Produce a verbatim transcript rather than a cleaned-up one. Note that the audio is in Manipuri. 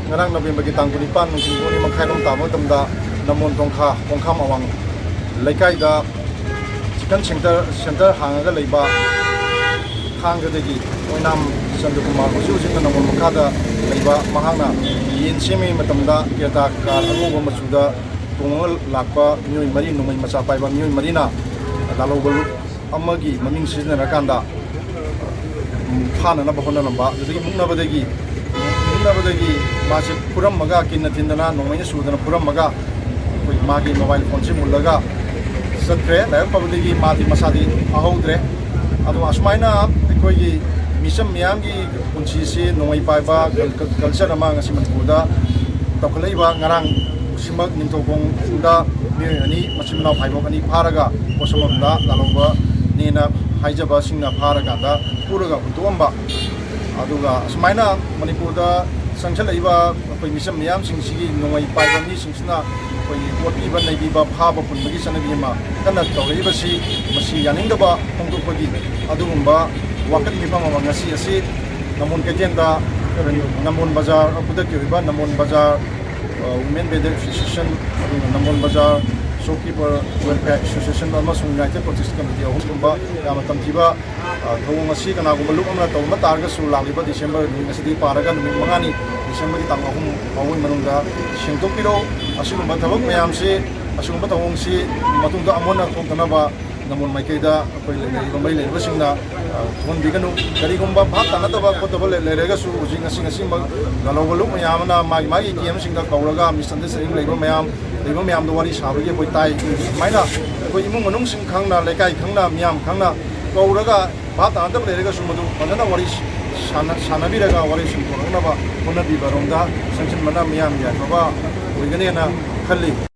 ꯉꯔꯥꯡ ꯅꯕꯦꯝꯕꯔꯒꯤ ꯇꯥꯡ ꯀꯨꯟꯅꯤꯄꯥꯟ ꯅꯨꯡꯊꯤꯜ ꯄꯨꯡ ꯑꯅꯤ ꯃꯈꯥꯏꯔꯣꯝ ꯇꯥꯕ ꯃꯇꯝꯗ ꯅꯝꯕꯣꯜ ꯇꯣꯡꯈꯥ, ꯀꯣꯡꯈꯥꯝ ꯑꯋꯥꯡ ꯂꯩꯀꯥꯏꯗ ꯆꯤꯀꯟ ꯁꯦꯟꯇꯔ, ꯁꯦꯟꯇꯔ ꯍꯥꯡꯉꯒ ꯂꯩꯕ ꯊꯥꯡꯒꯗꯒꯤ ꯑꯣꯏꯅꯥꯝ ꯆꯟꯗ꯭ꯔꯀꯨꯃꯥꯔ, ꯍꯧꯖꯤꯛ ꯍꯧꯖꯤꯛꯅ ꯅꯝꯕꯣꯜ ꯃꯈꯥꯗ ꯂꯩꯕ, ꯃꯍꯥꯛꯅ ꯌꯦꯟ ꯁꯦꯝꯃꯤꯉꯩ ꯃꯇꯝꯗ ꯀ꯭ꯔꯦꯇꯥ ꯀꯥꯔ ꯑꯉꯧꯕ ꯃꯆꯨꯗ ꯇꯣꯡꯉꯒ ꯂꯥꯛꯄ ꯃꯤꯑꯣꯏ ꯃꯔꯤ, ꯅꯣꯡꯃꯩ ꯃꯆꯥ ꯄꯥꯏꯕ ꯃꯤꯑꯣꯏ ꯃꯔꯤꯅ ꯂꯥꯜꯍꯧꯕ ꯂꯨꯞ ꯑꯃꯒꯤ ꯃꯃꯤꯡ ꯁꯤꯖꯤꯟꯅꯔꯀꯥꯟꯗ ꯐꯥꯅꯅꯕ ꯍꯣꯠꯅꯔꯝꯕ, ꯑꯗꯨꯗꯒꯤ ꯃꯨꯛꯅꯕꯗꯒꯤ, ꯃꯨꯛꯅꯕꯗꯒꯤ ꯃꯥꯁꯦ ꯐꯨꯔꯝꯃꯒ, ꯀꯤꯟꯅ ꯊꯤꯟꯗꯅ, ꯅꯣꯡꯃꯩꯅ ꯁꯨꯗꯅ ꯐꯨꯔꯝꯃꯒ, ꯑꯩꯈꯣꯏ ꯃꯥꯒꯤ ꯃꯣꯕꯥꯏꯜ ꯐꯣꯟꯁꯦ ꯃꯨꯜꯂꯒ ꯆꯠꯈ꯭ꯔꯦ꯫ ꯂꯥꯏꯕꯛ ꯐꯕꯗꯒꯤ ꯃꯥꯗꯤ ꯃꯁꯥꯗꯤ ꯐꯥꯍꯧꯗ꯭ꯔꯦ꯫ ꯑꯗꯣ ꯑꯁꯨꯃꯥꯏꯅ ꯑꯩꯈꯣꯏꯒꯤ ꯃꯤꯆꯝ ꯃꯤꯌꯥꯝꯒꯤ ꯄꯨꯟꯁꯤꯁꯤ ꯅꯣꯡꯃꯩ ꯄꯥꯏꯕ ꯀꯜ-, ꯀꯜ-, ꯀꯜꯆꯔ ꯑꯃ ꯉꯁꯤ ꯃꯅꯤꯄꯨꯔꯗ ꯇꯧꯈꯠꯂꯛꯏꯕ, ꯉꯔꯥꯡ ꯁꯤꯃꯛ ꯅꯤꯡꯊꯧꯈꯣꯡꯗ ꯃꯤꯑꯣꯏ ꯑꯅꯤ, ꯃꯆꯤꯟ ꯃꯅꯥꯎ ꯐꯥꯏꯕꯣꯛ ꯑꯅꯤ ꯐꯥꯔꯒ ꯄꯣꯠꯁꯝꯂꯝꯗ ꯂꯥꯜꯍꯧꯕꯅꯦꯅ ꯍꯥꯏꯖꯕꯁꯤꯡꯅ ꯐꯥꯔꯀꯥꯟꯗ ꯐꯨꯔꯒ ꯍꯨꯟꯇꯣꯛꯑꯝꯕ꯫ ꯑꯗꯨꯒ ꯑꯁꯨꯃꯥꯏꯅ ꯃꯅꯤꯄꯨꯔꯗ ꯆꯪꯁꯤꯜꯂꯛꯏꯕ ꯑꯩꯈꯣꯏ ꯃꯤꯆꯝ ꯃꯤꯌꯥꯝꯁꯤꯡꯁꯤꯒꯤ ꯅꯣꯡꯃꯩ ꯄꯥꯏꯕ ꯃꯤꯁꯤꯡꯁꯤꯅ ꯑꯩꯈꯣꯏꯒꯤ ꯑꯣꯠꯄꯤꯕ ꯅꯩꯕꯤꯕ ꯐꯥꯕ ꯄꯨꯟꯕꯒꯤ ꯆꯠꯅꯕꯤ ꯑꯃ ꯀꯟꯅ ꯇꯧꯔꯛꯏꯕꯁꯤ, ꯃꯁꯤ ꯌꯥꯅꯤꯡꯗꯕ ꯐꯣꯡꯗꯣꯛꯄꯒꯤ ꯑꯗꯨꯒꯨꯝꯕ ꯋꯥꯀꯠ ꯃꯤꯐꯝ ꯑꯃ ꯉꯁꯤ ꯑꯁꯤ ꯅꯝꯕꯣꯜ ꯀꯩꯊꯦꯜꯗ, ꯅꯝꯕꯣꯜ ꯕꯖꯥꯔ, ꯈꯨꯗꯛꯀꯤ ꯑꯣꯏꯕ ꯅꯝꯕꯣꯜ ꯕꯖꯥꯔ, ꯑ, Women Welfare Association, ꯑꯗꯨꯒ ꯅꯝꯕꯣꯜ ꯕꯖꯥꯔ Shopkeeper Welfare Association ꯑꯃꯁꯨꯡ United Protest Committee ꯑꯍꯨꯝꯒꯨꯝꯕ ꯌꯥꯝꯅ ꯇꯝꯊꯤꯕ, ꯑ, ꯊꯧꯑꯣꯡ ꯑꯁꯤ ꯀꯅꯥꯒꯨꯝꯕ ꯂꯨꯞ ꯑꯃꯅ ꯇꯧꯔꯝꯕ ꯇꯥꯔꯒꯁꯨ, ꯂꯥꯛꯂꯤꯕ ꯗꯤꯁꯦꯝꯕꯔ ꯅꯨꯃꯤꯠ ꯉꯁꯤꯗꯒꯤ ꯄꯥꯔꯒ ꯅꯨꯃꯤꯠ ꯃꯉꯥꯅꯤ, ꯗꯤꯁꯦꯝꯕꯔꯒꯤ ꯇꯥꯡ ꯑꯍꯨꯝ ꯐꯥꯎꯕꯒꯤ ꯃꯅꯨꯡꯗ ꯁꯦꯡꯗꯣꯛꯄꯤꯔꯣ꯫ ꯑꯁꯤꯒꯨꯝꯕ ꯊꯕꯛ ꯃꯌꯥꯝꯁꯤ, ꯑꯁꯤꯒꯨꯝꯕ ꯊꯧꯑꯣꯡꯁꯤ ꯃꯇꯨꯡꯗ ꯑꯃꯨꯛ ꯍꯟꯅ ꯊꯣꯛꯇꯅꯕ ꯅꯝꯕꯣꯜ ꯃꯥꯏꯀꯩꯗ ꯑꯩꯈꯣꯏ ꯂꯩꯔꯤꯕ ꯃꯔꯤ ꯂꯩꯅꯕꯁꯤꯡꯅ, ꯑ, ꯊꯣꯛꯍꯟꯕꯤꯒꯅꯨ꯫ ꯀꯔꯤꯒꯨꯝꯕ ꯚꯥꯞ ꯇꯥꯅꯗꯕ ꯈꯣꯠꯇꯕ ꯂꯩ-, ꯂꯩꯔꯒꯁꯨ ꯍꯧꯖꯤꯛ ꯉꯁꯤ ꯉꯁꯤꯃꯛ ꯂꯥꯜꯍꯧꯕ ꯂꯨꯞ ꯃꯌꯥꯝ ꯑꯃꯅ ꯃꯥꯒꯤ ꯃꯥꯒꯤ ꯀꯦꯝꯁꯤꯡꯗ ꯀꯧꯔꯒ misunderstanding ꯂꯩꯕ ꯃꯌꯥꯝ, ꯂꯩꯕ ꯃꯌꯥꯝꯗꯣ ꯋꯥꯔꯤ ꯁꯥꯕꯒꯤ ꯑꯩꯈꯣꯏ ꯇꯥꯏ꯫ ꯑꯗꯨꯃꯥꯏꯅ ꯑꯩꯈꯣꯏ ꯏꯃꯨꯡ ꯃꯅꯨꯡꯁꯤꯡ ꯈꯪꯅ, ꯂꯩꯀꯥꯏ ꯈꯪꯅ, ꯃꯤꯌꯥꯝ ꯈꯪꯅ ꯀꯧꯔꯒ ꯚꯥꯞ ꯇꯥꯅꯗꯕ ꯂꯩꯔꯒꯁꯨ ꯃꯗꯨ ꯐꯖꯅ ꯋꯥꯔꯤ ꯁꯥꯟꯅ-, ꯁꯥꯟꯅꯕꯤꯔꯒ ꯋꯥꯔꯦꯡ ꯄꯨꯔꯛꯅꯕ ꯍꯣꯠꯅꯕꯤꯕꯔꯣꯝꯗ ꯆꯪꯁꯤꯟꯕꯅ ꯃꯤꯌꯥꯝꯒꯤ ꯑꯐꯕ ꯑꯣꯏꯒꯅꯦꯅ ꯈꯜꯂꯤ꯫